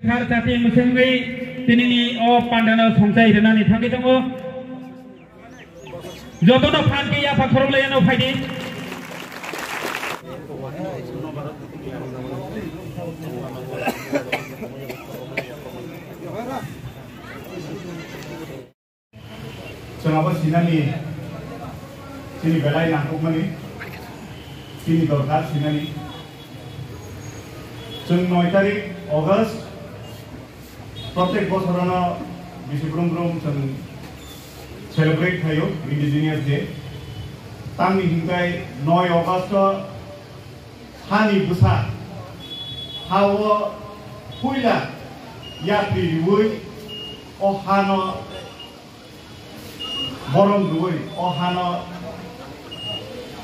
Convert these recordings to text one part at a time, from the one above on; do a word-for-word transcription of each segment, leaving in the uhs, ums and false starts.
Khar jati mwswngwi tinini o pandano songchai rwnani thangwi tongo. Jotono phan khe yapha khorok laiano phaidi. Chwng abo sinani, chini belai nangkukmani, chini dorkar sinani. Chwng noi tarik August, protek bosorono bisi brum brum chwng celebrate khaio Indigenous Day. Tamni hinkhai noi August o hani bwsa, ha-o puila yapri riui o hano borom rwui o hano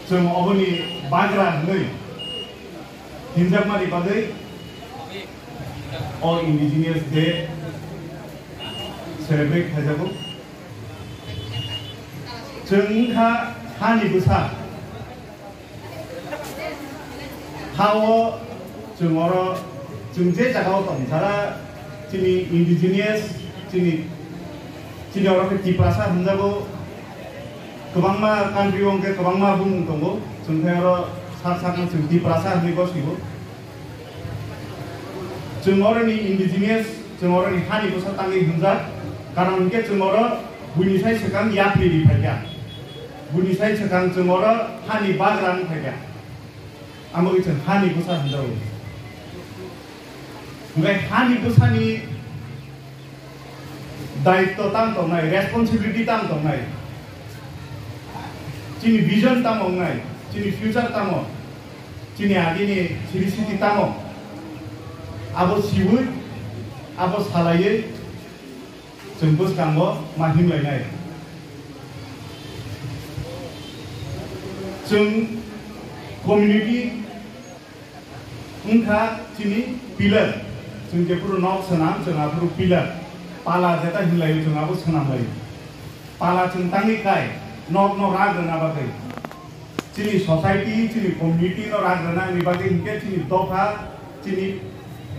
chwng oboni bagra hwnwi hinjakmani bagwi o Indigenous Day celebrate khaijago. Chwng wngkha hani bwsa. Ha-o chwng oro, chwng je jaga-o tong, jara chini indigenous, chini, chini oro khe Tiprasa hwnjago, kwbangma country-o hwnkhe kwbangma bumung tongo, chwng khe oro sak sakno chwng Tiprasa hwnwi gosigo. Chwng oroni indigenous, chwng oroni hani bwsa tangwi hwnjak, karon hwnkhe chwng oro buini sai swkang yapri ri phaikha. Buini sai swkang chwng oro hani bagra wng phaikha. Amogwi chwng hani bwsa hwnjago. Hwnkhe hani bwsani daitto tang tongnai, responsibility tang tongnai. Chini vision tamo wngnai, chini future tamo, chini agini siri siti tamo. Abo siui, abo salaiwi, chwng bwskango ma himlainai. Chwng community wngkha chini pillar. Chwng jephuru nok swnam, chwng aphuru pillar. Pala jeta himlaio, chwng abo swnamlaio. Pala chwng tangwi khai, nok no rak rwna bagwi. Chini society, chini community no rak rwna ni bagwi hinkhe chini dopha, chini,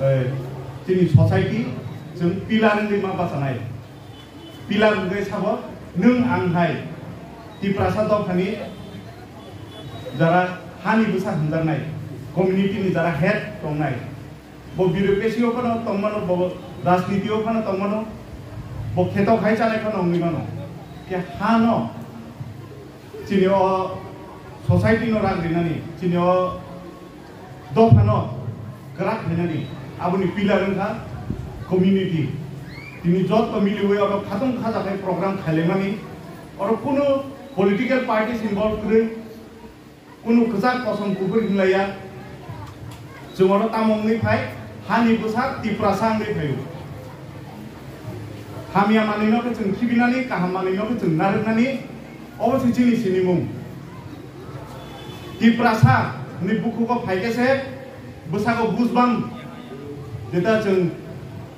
eh, chini society chwng pillar wngwi ma bachanai. Pillar wngwi sabo nwng ang hai Tiprasa dophani jara hani bwsa hwnjaknai, community ni jara head tongnai, bo bureaucracy o phano tongmano, bo rajniti o phano tongmano, bo kheto khai chanai phano wngwi mano. Khe hano chini o society no rak rinani, chini o dophano kwrak khainani, aboni pillar wngkha community. Tini joto miliwi oro khatung khajakhai program khailaimani, oro kunu political parties involve kwrwi, kunu kwchak kosom kuphur hinlaiya. Chwng oro tamo wngwi phai, hani bwsa Tiprasa wngwi phaio. Hamya manwino khe chwng khibinani, kaham manwino khe chwng narwknani, obo se chini sinimung. Tiprasa hwnwi bukhugo phaikhe se bwsago bujbang, jeta chwng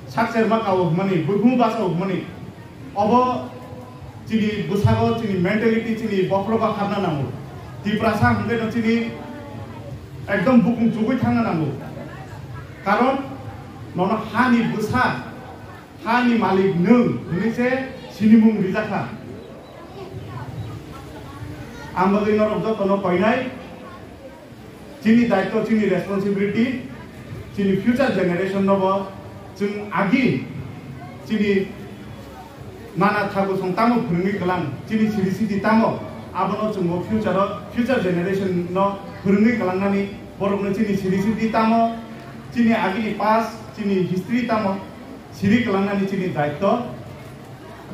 sakcherma kao hwnmani, buikhumu bachao hwnmani, obo chini bwsago, chini mentality, chini bokhorogo hapna nango. Tiprasa hwnkhe no chini ekdom bukung chugui thangna nango. Karon nono hani bwsa, hani malik nwng hwnwi se sinimung rijakha. Ang bagwi norok jotono koinai, chini daitto, chini responsibility, chini future generation no bo chwng agi chini nana thago song tamo phwrwngwi kwlang, chini siri siti tamo, abono chwngbo future o, future generation no phwrwngwi kwlangnani, borokno chini siri siti tamo, chini agini past, chini history tamo, siri kwlangnani chini daitto.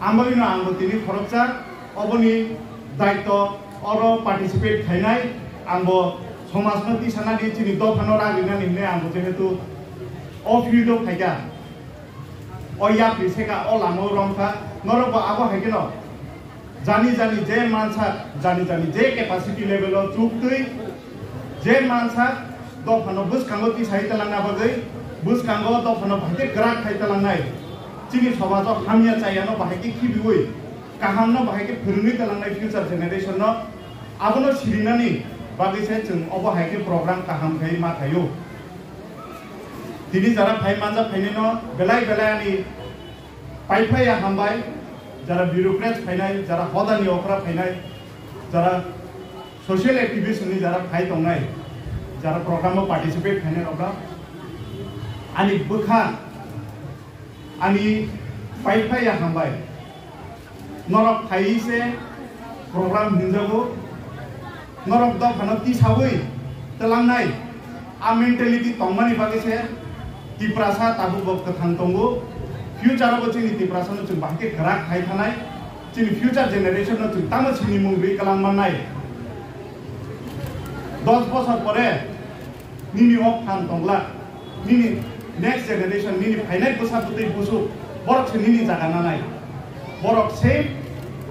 Ambaino angbo tini khoroksa oboni daitto oro participate khainai, angbo somajno tisanani chini dophano ragrinani hinwi angbo jehetu o field o phaikha, o yapri seka, o lama o romkha, norokbo abo hai kheno jani jani je mansak, jani jani je capacity level o chuktwi je mansak dophano bwskango tisai talangna bagwi, bwskango dophano bahai khe kwrak khai talangnai, chini somajo hamya chayano bahai khe khibiwi, kahamno bahai khe phwrwngwi talangnai future generation no, abono sirinani bagwi se chwng obo hai khe program kaham khai ma khaio. Tini jara phai manja phainai no belai belai ani paiphlaiya hambai, jara bureaucrats phainai, jara hodani okra phainai, jara social activist ni jara phai tongnai, jara program o participate phainai rok ani bwkha ani paiphlaiya hambai. Norok phaiwi se program hinjago. Norok dophano tisawi twlangnai a mentality tongmani bagwi se Tiprasa tabuk bo kwthang tongo. Future o bo chini Tiprasa no chwng bahai khe kwrak khai thanai. Chini future generation no chwng tamo sinimung rwi kwlang mannai. Dos bosor pore nini o phan tongla, nini next generation, nini phainai bwsa bwtwi busuk, borok se nini jaga nanai. Borok se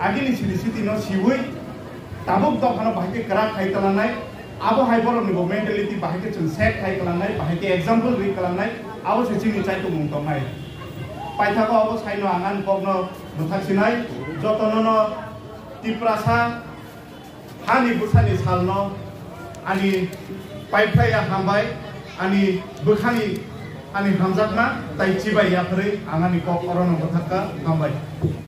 agini siri siti no siwi tabuk dophano bahai khe kwrak khai twlangnai, abo hai borok ni bo mentality bahai khe chwng set khai kwlangnai, bahai khe example rwi kwlangnai, abo se chini chaitumung tongnai. Paithago abo saino ang ani kokno bwthak sinai, jotono no Tiprasa hani bwsani salno ani paiphlaiya hambai, ani bwkhani ani hamjakma tai chibai yapharwi ang ani kok orono bwthakka, hambai.